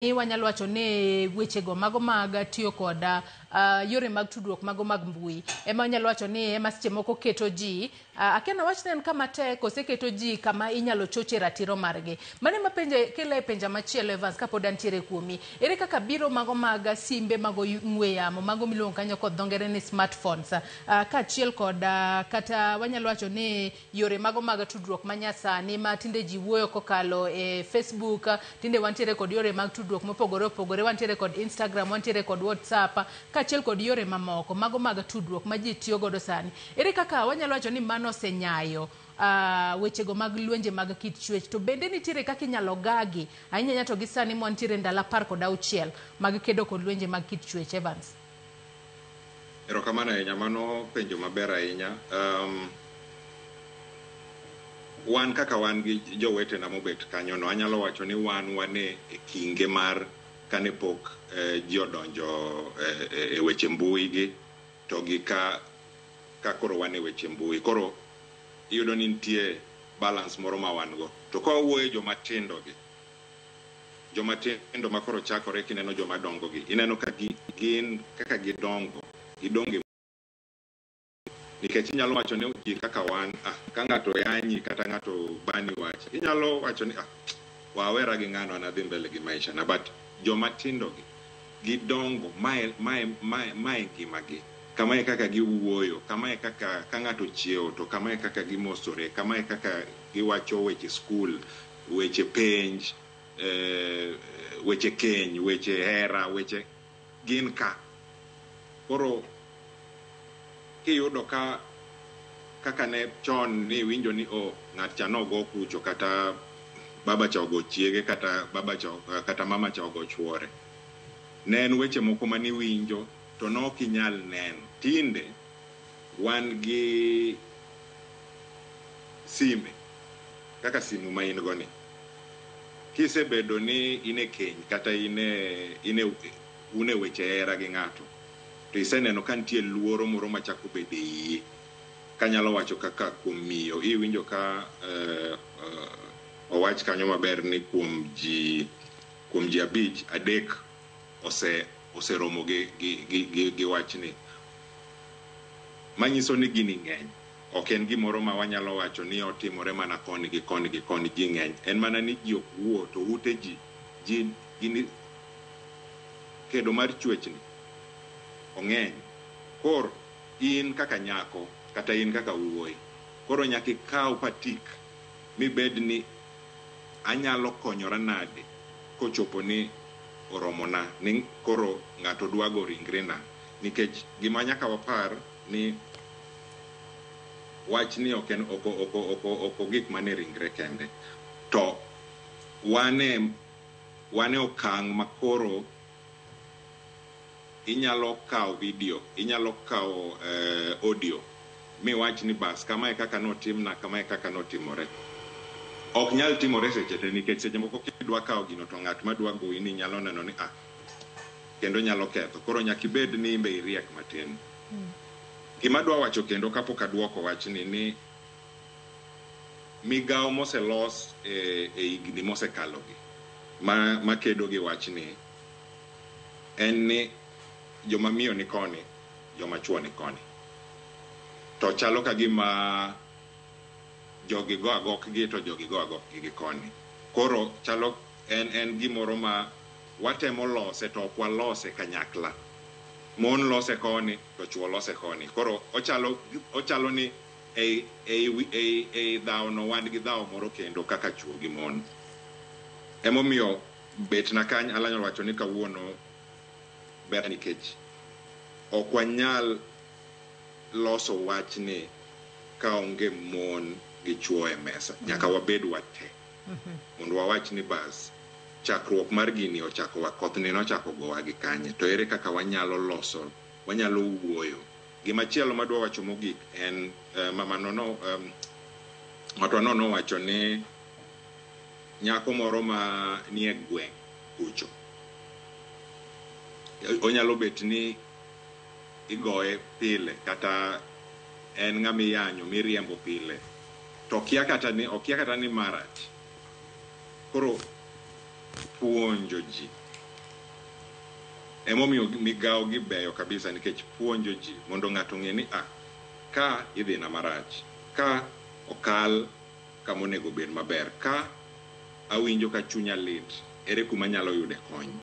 Wanyalo wacho ni wechego mago mag tiyo kod yore mag tudruok mago mag mbui ema wanyalo wacho ni ema seche moko keto ji, akia nawach ni en kama tek kose keto ji kama inyalo choche ratiro margi. Mano ema penje kela e penja machielo, Evans, kapod antiere kuomi. Ere kaka biro mago mag simbe mag ong'we yamo mago miluongo kanyo kod dho ngere ni smartphones, kaachiel kod kata wanyalo wacho ni yore mago mag tudruok manyasani ma tinde ji wuoyo kokalo e Facebook, tinde wantiere kod yore mag tudruok mopogore opogore, wantiere kod Instagram, wantiere kod WhatsApp, kaachiel kod yore mamoko mago mag tudruok ma ji tiyo godo sani. Ere kaka wanyalo wacho ni mano osenyayo wechego mag lwenje mag kit chwech? To bende nitiere kaka inyalo gagi ahinya ahinya to gi sani mwantiere ndalo 16 mag kedo kod lwenje mag kit chwech, Evans? Erokamano ahinya, mano penjo maber ahinya. Wan kaka wan gi jowetena mobet kanyono, anyalo wacho ni wan wane e kinge mar kane pok ji odonjo e weche mbui gi to gi ka koro wan e weche mbui. Koro iyudo ni nitie balance moro ma wan go. To ka wawuoyo joma tindo gi, joma tindo ma koro chakore kineno joma dongo gi, ineno ka gin kaka gidongo, gidongo nikech inyalo wacho ne ji kaka wan, ka ng'ato yanyi kata ng'ato bani wach, inyalo wacho ni wawera gi ng'ano, an adhi mbele gi maisha na. But joma tindo gi gidongo, mae mae mae mae ngimagi, kamae kaka giwuoyo, kamae kaka ka ng'ato ochiewo to kamae kaka gimosore, kamae kaka giwacho weche skul, weche penj, weche keny, weche hera, weche gin ka. Koro kiyudo ka kaka ne chon ni iwinjo ni oh, ng'at cha nogo kucho, kata baba cha ogo chiege, kata baba cha kata mama cha ogo chuore, ne en weche moko maniwinjo to ne ok inyal neno. Tinde wan gi sime kaka simu ma in go ni, kisebedo ni in e keny kata in e in e un e weche hera gi ng'ato, to iseneno ka nitie luoro moro machako bedo e iyi. Kanyalo wacho kaka kuom miyo, iwinjo ka owach kanyo maber ni kuom ji 5, 3 oseromo gi wachni, manyiso ni gini ng'eny. Ok en gimoro ma wanyalo wacho ni otimore mana koni gi koni gi koni, ji ng'eny. En mana ni ji ok wuo to ute ji ji gini kedo mar chwechni ong'eny. Koro in kaka nyako kata in kaka wuoyi, koro nyaka ikaw patik mibed ni anyalo konyora nade kochopo ni oromona ni koro ng'ato dwa go ringrena. Nikech gima nyaka wapar ni wachni ok en ok ogik mana e ringre kende, to wane okang' ma koro inyalo kawo video, inyalo kawo audio miwach ni bas kamae kaka notimna, kamae kaka notimore. Ok nyal timore seche te, nikech seche moko kidwa kawo gino to ng'at madwa goyi ni nyalo neno ni kendo nyalo ketho. Koro nyaka ibed ni imbe iriek matin. Gima adwa wacho kendo kapok aduoko wachni ni migawo moselos e higni mosekalogi makedo gi wachni en ni joma miyo ni koni, joma chuo ni koni. To chalo ka gima jogi go agokgi to jogi go agokgi gi koni. Koro chalo en gimoro ma watemo lose to ok walose kanyakla. Mon lose koni to chuo lose koni. Koro ochalo ni ei dhawo no wan gi dhawo moro kendo kaka chuo gi mon. Emomiyo bet na kany alanyalo wacho ni kawuono ber, nikech ok wanyal loso wachni ka onge mon gi chuo e mesa. Nyaka wabed wate mondo wawach ni bas chakruok mar gini ochako wa kothni nochako gowa gi kanye, to ere kaka wanyalo loso, wanyalo wuoyo. Gimachielo madwa wacho mogik en mama no watwa no nowacho ni nyako moro ma nie gweng' kucho onyalo bet ni igoye pile kata en ng'ama iyanyo miriembo pile to okia kata ni marach. Koro puonjo ji Emomiyo migawo gi beyo kabisa nikech puonjo ji mondo ng'ato ong'e ni ah, ka idhi na marach, ka okal kama onego bed maber, ka awinjo ka chunya lit, ere kuma anyalo yude kony.